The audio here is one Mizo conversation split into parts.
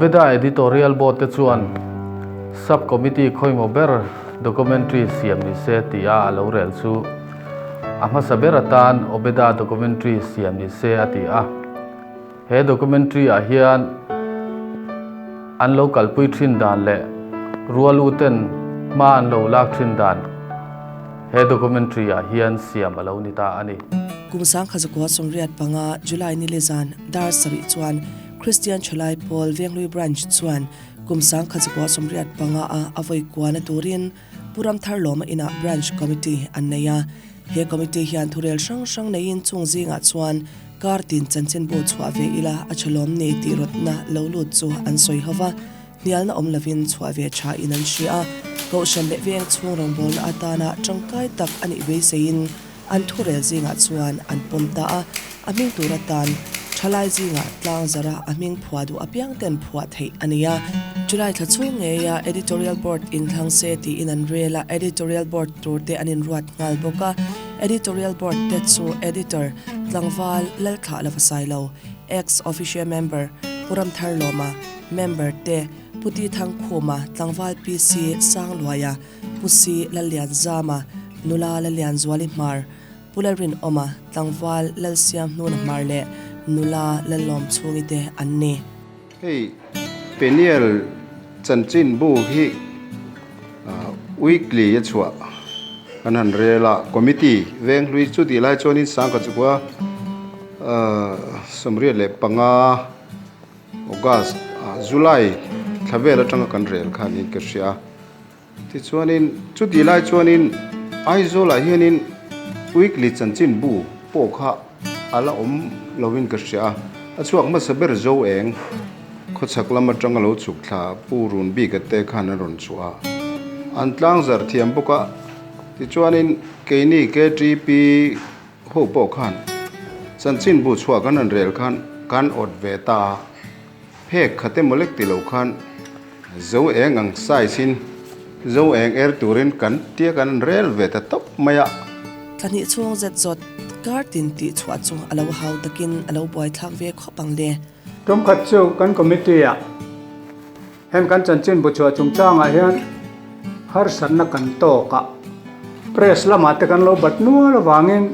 Obeda Editorial Board te chuan Sub Committee khawimaw ber documentary siam ni se tia a lo rel chu a hmasa ber atan Obeda documentary siam ni se a ti a. He documentary ah hian an lo kalpui thin dan leh rual u ten hma an lo lak thin dan he documentary ah hian siam a lo ni ta a ni. Kum 1985 July ni le zan dar sarih chuan Kristian Thalai Pawl Venghlui Branch chuan kum 1985 a a vawi kuana turin Pu Ramthar Lawma inah Branch Committee an nei a. He committee hian thurel hrang hrang neiin chung zingah chuan kar tin chanchinbu chhuah ve ila a tha lawm ni tih rawtna lo lut chu an sawi ho va, hnialna awm lovin chhuah ve tha in an hria a. Kohhran leh veng chhung rawngbawlna atana tangkai tak a nih beiseiin An thurel zingah chuan an pawm ta a, a hming tur atan thalai zingah tlang zara a hming phuah duh apiang ten phuah theih a ni a. July thla chhung ngeia Editorial Board inthlang se tiin an rel a, Editorial Board tur te an inruat nghal bawk a. Editorial Board te chu Editor, Tlangval Lalthlah Lavasailo, Ex Officio Member, Pu Ramthar Lawma, Member te, Pu Ti Thangkhuma, Tlangval PC Sangluaia, Pu Si Lallianzama, Nula Lallianzuali Hmar, Pu Lalrinawma, Tlangval Lalsiamhnuna Hmar leh Nula Lallawm chhungi te an ni. Hei Peniel chanchinbu hi weekly a chhuah kan han rel a, committee venghlui chu tih lai chuanin Sangkachukua 85 August July thla vel atanga kan rel kha niin ka hria a. Tichuanin chutih lai chuanin Aizawlah hianin weekly chanchin bu pawh kha a la awm lovin ka hria a, a chhuak hmasa ber Zo Eng khawchhak lam atanga lo chhuk thla Pu Run Bika te khan an rawn chhuah a, an tlangzarh thiam bawk a. Tichuanin keini KTP ho pawh khan chanchin bu chhuah kan rawn rel khan kan awt ve ta a, phek khat emaw lek ti lo khan Zo eng ang size in zo eng er turin kan tia kan rel ve ta tawp mai a. Thla hnih chhung zet zawt kar tin tih chhuah chu a lo hau takin a lo buaithlak ve khawp ang le. Tumkhat chu kan committee ah Heng kan chanchin bu chhuah chungchangah hian harsatna kan tawk a, press lamah te kan lo bat nual avangin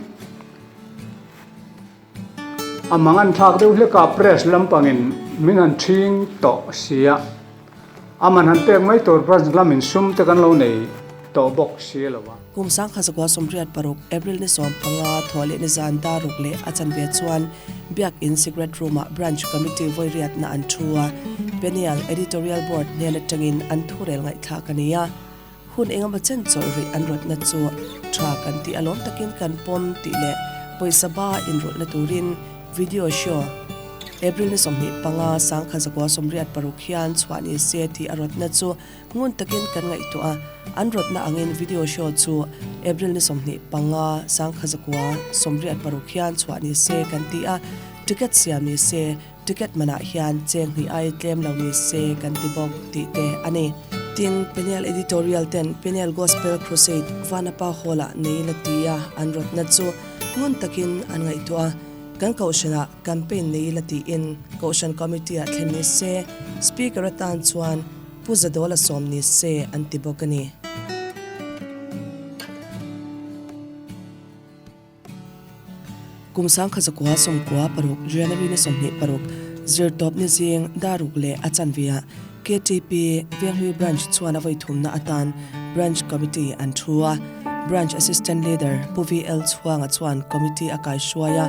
a mang an thlak deuh hlek a, press lampangin min han ṭhing tawh si a, a man han pek mai tur branch lamin sum te kan lo nei tawh bawk si lo a. Kum 1986 April ni 15 thawh leh ni zan dar ruk leh a chanve chuan Biak In Secret Room-ah Branch Committee vawi riatna an thu a, Peniel Editorial Board hnen atangin an thurel ngaihthlak a ni a. Hun engemaw chen chawlh rih an rawtna chu tha kan tih alawm takin kan pawm tih leh pawisa ba inrawlhna turin Video Show April ni 25 1986 hian chhuah ni se tih a rawtna chu Ngun takin kan ngaihtuah a, an rawtna angin video show chu April ni 25, 1986 hian chhuah ni se kan ti a, ticket siam ni se, ticket manah hian cheng hnih ai tlem lo ni se kan ti bawk tih te a ni. Tin, Peniel Editorial ten Peniel Gospel Crusade Vanapa Hall-ah nei la ti a, an rawtna chu ngun takin an ngaihtuah a, kan kohhranah campaign nei la tiin kohhran committee-ah thlen ni se, Speaker atan chuan Pu Zadawla sawm ni se an ti bawk a ni. Kum 1996 January ni 26 zirtawp ni zing daruk leh a chanveah KTP Venghlui Branch chuan a vawi thumna atan Branch Committee an thu a. Branch Assistant Leader Pu VL Chhuanga chuan Committee a kaihruai a,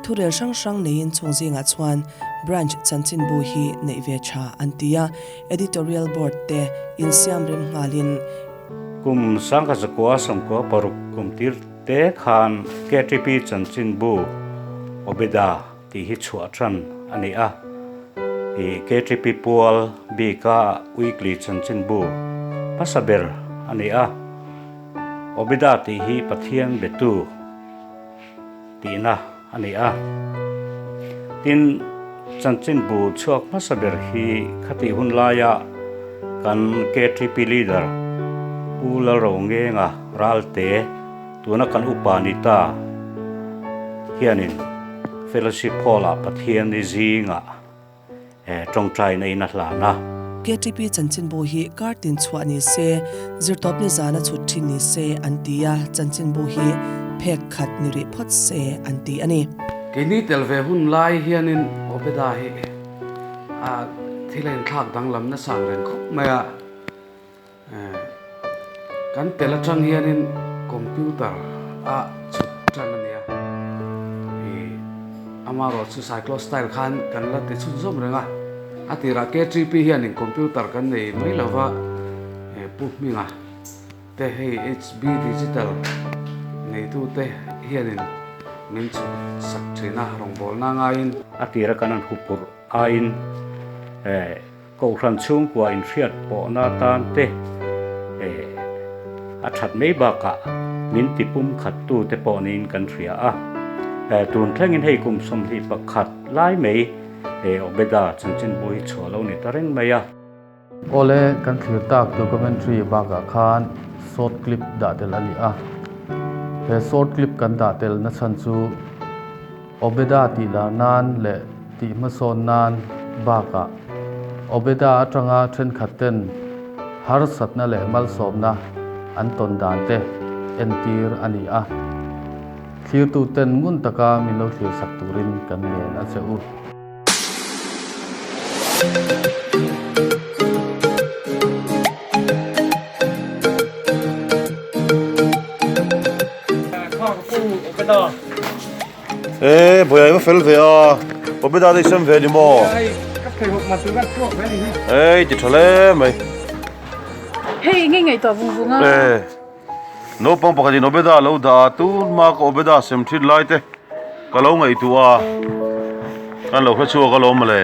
thurel hrang hrang neiin chung zingah chuan Branch chanchinbu hi neih ve tha an ti a. Editorial Board te insiam rem nghalin. Kum 1996 kum tir te khan KTP chanchinbu Obeda tih hi chhuah tan a ni a. Ih KTP pual bika weekly chanchinbu hmasa ber a ni a. Obeda tih hi Pathian betu tihna a ni a. Tin, chanchinbu chhuak hmasa ber hi khatih hun laia kan KTP leader Pu Lalrongenga Ralte, tuna kan upa ni ta hianin Fellowship Hall-ah Pathian ni zingah. Tawngtaina in a hlan a. KTP chanchinbu hi kar tin chhuah ni se, zirtawpni zana chhut thin ni se an ti a, chanchinbu hi phek khat ni rih phawt se an ti a ni. Keini tel ve hun lai hianin Obeda hi a thil a inthlak danglam nasa ang reng khawp mai a. Kan tel atang hianin computer a chhut tan a nia. Ih amaherawh chu cyclo style khan kan la ti chhun zawm reng a. A tirah KTP hianin computer kan nei mai lova Pu Hminga te hei HB Digital neitute hianin min chhut sak thin a rawngbawlna ngaiin. A tira kan han hupurh aiin Kohhran chhungkua inhriat pawhna atan te a that mai bakah min ti pum khattu te pawh niin kan hria a. Tun thlengin hei kum 21 lai mai Obeda chanchinbu hi chhuah lo ni ta reng mai a. Awle, kan thlir tak documentary bakah khan short clip dah tel a ni a. He short clip kan dah tel nachhan chu Obeda tih lar nan leh tih hmasawn nan bakah Obeda atanga thenkhat ten harsatna leh malsawmna an tawn dan te entir a ni a. Thlirtu ten ngun taka min lo thlir sak turin kan ngen a che u. E boyai va fel ve a Obeda te sem ve ni maw Ei ti tha hle mai Hei nge ngaih tawh vung vung a E naupang pakhat in Obeda lo dah a tun hma ka Obeda sem thin lai te ka lo ngaihtuah a kan lo hre chhuak alawm mawle.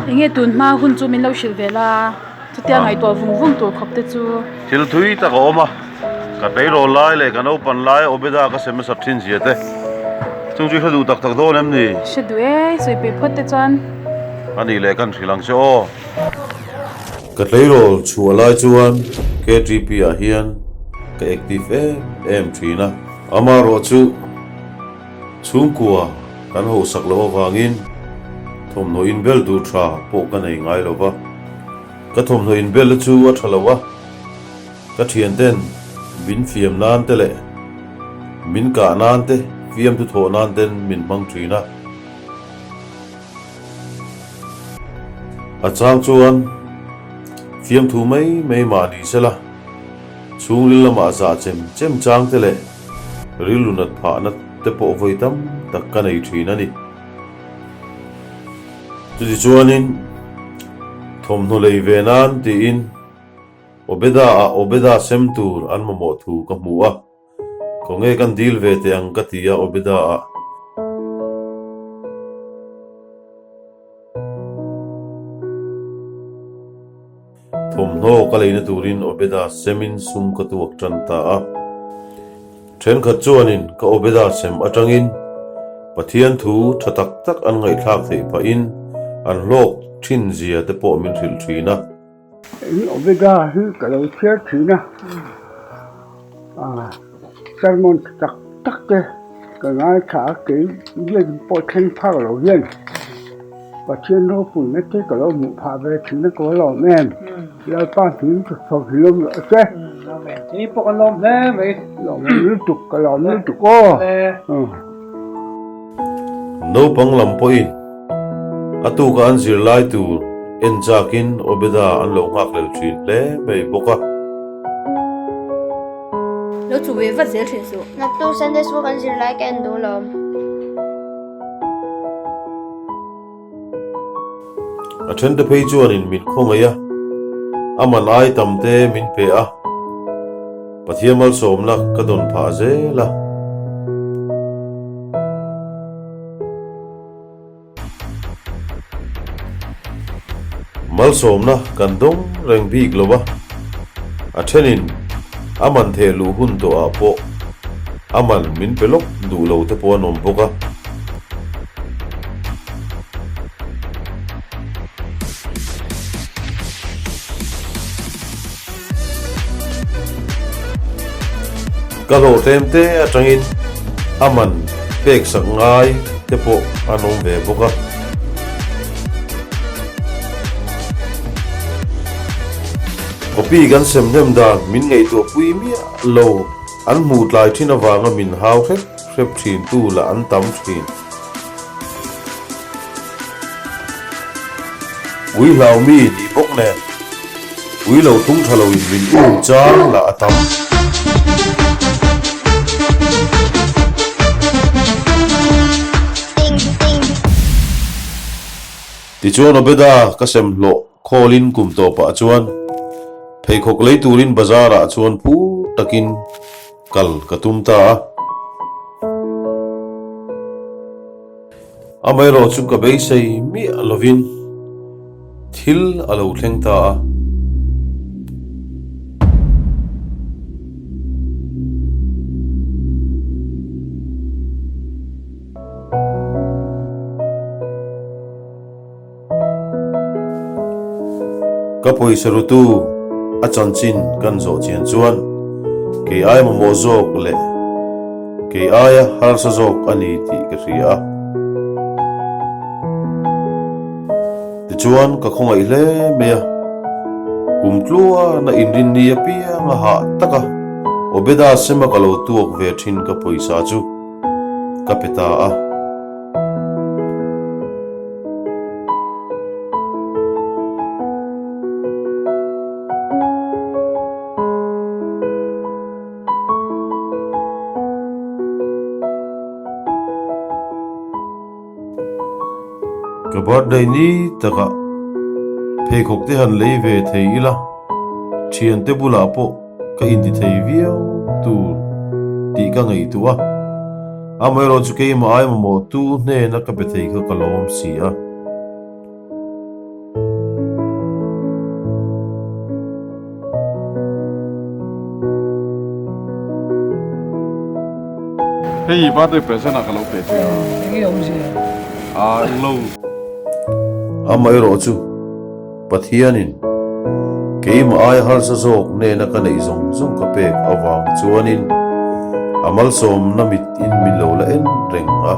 Enge tun hma hun chu min lo hrilh ve la, chutia ngaihtuah vung vung tur khawp te chu. Thil thui tak a awm a, ka tleirawl lai leh ka naupan lai Obeda ka sem hmasat thin zia te chung chu i hre duh tak tak dawn em ni? Hre duh e, sawi pui phawt te chuan. A nih leh kan hrilh ang che aw. Ka tleirawl chhuah lai chuan KTP ah hian ka active em em thin a, amaherawh chu Chhungkua kan hausak loh avangin thawmhnaw inbel tur tha pawh ka nei ngai lo va. Ka thawmhnaw inbelna chu a tha lo a, ka thianten min fiam nan te leh min kah nan te, fiamthu thawh nan ten min hmang thin a. A chang chuan fiamthu mai mai mah ni sela, chhungril lamah zah chem chem chang te leh Rilru nat phahna te pawh vawi tam tak ka nei thin a ni. Chutichuanin, thawmhnaw lei ve nan tiin Obeda-ah Obeda sem tur an mamawh thu ka hmu a, khawnge kan dil ve teh ang ka ti a Obeda-ah. Thawmhnaw ka leina turin Obeda semin sum ka tuak tan ta a. Thenkhat chuanin ka Obeda sem atangin Pathian thu tha tak tak an ngaihthlak theih pahin an hlawk thin zia te pawh min hrilh thin a. In Obeda hi ka lo chhiar thin a, sermon tha tak tak te ka ngaithla a, kei biakin pawh thleng phak lo hian. Pathian ropuina te ka lo hmuh phah ve thin a ka va lawm em? Lalpa hming ka chhawk hi lawm rawh che. Amen. Tini pawh kan lawm hle mai. Lawm lutuk ka lawm lutuk aw. Naupang lam pawhin a tuka an zirlai tur en chakin Obeda an lo nghakhlel thin hle mai bawk a. Lo chu ve vat zel thin suh. Naktuk Sunday School kan zirlai ka en duh lawm. A thente phei chuanin min khawngaih a, a man ai tam te min pe a, Pathian malsawmna ka dawn phah zel a. Malsawmna kan dawng reng bik lo a, a thenin a man theh luh hun tawhah pawh a man min pe lawk duh lo te pawh an awm bawk a. Ka hlawh tlem te atangin a man pek sak ngai te pawh an awm ve bawk a. Copy kan sem hnem dan min ngaihtuahpui miah lo an hmuh tlai thin avanga min hau hrep hrep thin tu lah an tam thin. Ui hlau mi nih bawk nen ui lo tung tha loin min um chang lah a tam. Tichuan Obeda ka sem hlawh khawlin kum tawpah chuan pheikhawk lei turin bazar ah chuan phur takin kal ka tum ta a. Amaherawh chu ka beisei miah lovin thil a lo thleng ta a. Ka pawisa rutu a chanchin kan zawh chian chuan kei aia mamawh zawk leh kei aia harsa zawk a ni tih ka hria a. Tichuan ka khawngaih hle mai a, kum tluana inrinni apiang a hah tak a, Obeda sema ka lo tuak ve thin ka pawisa chu ka pe ta a. Ka birthday ni takah pheikhawk te han lei ve thei ila, thiante bulah pawh ka inti thei viau tur tih ka ngaihtuah a. Amaherawh chu keimah ai mamawh tu hnena ka pe thei kha ka lawm si a. Hei birthday present ah ka lo pe che a. Enge awmzia? Ah englo. Amaherawh chu Pathianin keimah aia harsa zawk nena ka neih zawng zawng ka pek avang chuanin a malsawmna mit in min lo la en reng a.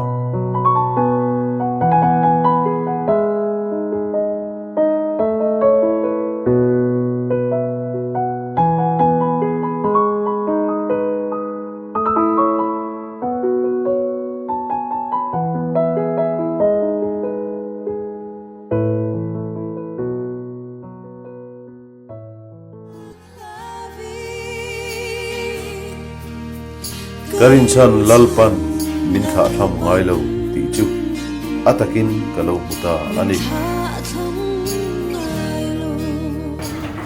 Ka rinchhan Lalpan min thlahthlam ngai lo tih chu a takin ka lo hmu ta a ni.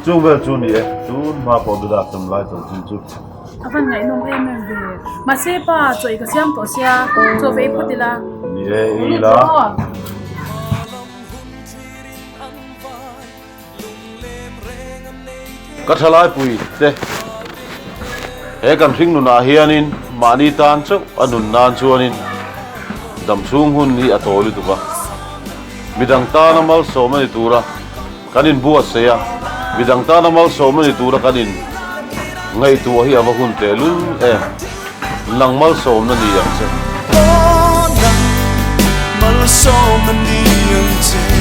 Chung vel chu ni e, tun hma pawh bidak tum lai chanchin chu. A van ngaihnawm em em ve. Mahse pa chaw ei ka siam tawh sia, chaw vei phawt ila. Ni e, ei ila. Ka thalaipui te, he kan hring nunah hianin mahni tan chauh a nun nan chuanin damchhung hun hi a tawi lutuk a. Midang tana malsawm a ni tura kan inbuatsaih a, midang tana malsawm a ni tura kan in ngaihtuah hi a va hun tehlul em. Nang malsawmna ni ang che. Aw nang malsawmna ni ang che.